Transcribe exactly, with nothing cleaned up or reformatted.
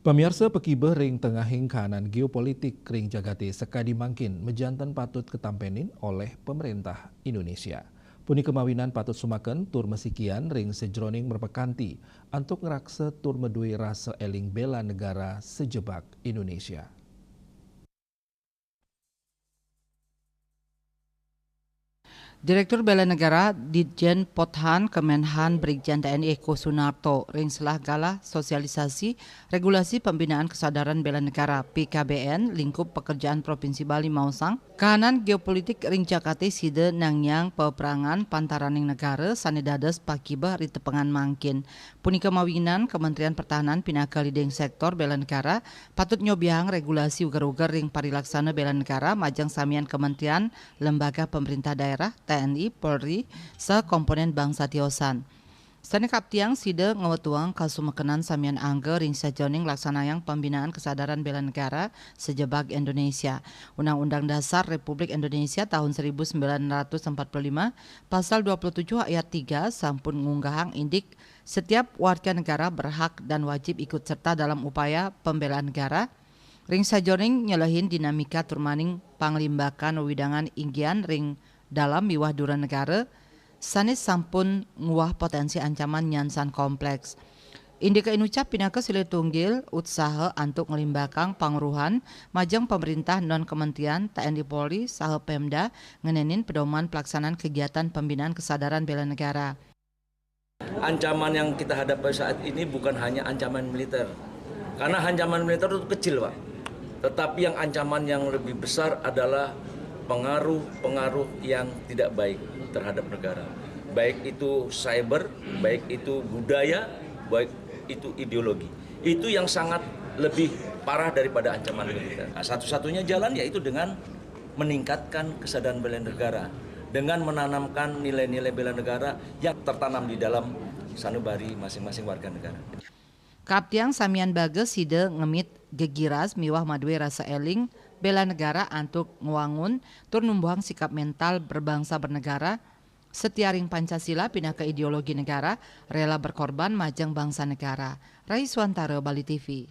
Pamiarsa, pakibeh ring tengahing kahanan geopolitik ring jagate sakadi mangkin majanten patut katampenin olih Pemerintah Indonesia. Punika mawinan patut sumaken tur masikian ring sajroning mapakanti antuk ngraksa tur madue rasa eling bela negara sajebag Indonesia. Direktur Bela Negara, Ditjen Pothan Kemenhan, Brigjen T N I Eko Sunarto, ring selah galah sosialisasi regulasi pembinaan kesadaran bela negara, P K B N, lingkup pekerjaan Provinsi Bali maosang, kahanan geopolitik ring jagate sida nangiang paprangan pantaraning negara sane dados pakibeh ri tepengan mangkin. Punika mawinan Kementerian Pertahanan pinaka leading sektor bela negara patut nyobiahang regulasi uger-uger ring parilaksana bela negara majeng samian kementerian, lembaga pemerintah daerah, T N I, Polri, saha komponen bangsa tiosan. Sane kaptiang sida ngwetuang kasumekenan samian angga ring sajeroning nglaksanayang pembinaan kesadaran bela negara sajebag Indonesia. Undang-Undang Dasar Republik Indonesia tahun seribu sembilan ratus empat puluh lima, Pasal dua puluh tujuh ayat tiga sampun ngunggahang indik setiap warga negara berhak dan wajib ikut serta dalam upaya pembela negara, ring sajeroning nyelehin dinamika tur maning panglimbakan wewidangan inggian ring dalam miwah dura negara, sane sampun nguah potensi ancaman nyansan kompleks. Indika inucap pinaka silih tunggil utsaha antuk nglimbakang pangruhan majeng pemerintah non kementerian, T N I, Polri, saha Pemda ngenenin pedoman pelaksanaan kegiatan pembinaan kesadaran bela negara. Ancaman yang kita hadapi saat ini bukan hanya ancaman militer. Karena ancaman militer itu kecil, Pak. Tetapi yang ancaman yang lebih besar adalah pengaruh-pengaruh yang tidak baik terhadap negara. Baik itu cyber, baik itu budaya, baik itu ideologi. Itu yang sangat lebih parah daripada ancaman militer. Nah, satu-satunya jalan yaitu dengan meningkatkan kesadaran bela negara, dengan menanamkan nilai-nilai bela negara yang tertanam di dalam sanubari masing-masing warga negara. Kaptiang samian baga sida ngemit gegiras miwah madue rasa eling bela negara antuk ngwangun tur numbuhang sikap mental berbangsa bernegara, setia ring Pancasila pinaka ideologi negara, rela berkorban majeng bangsa negara. Rai Suantara, Bali T V.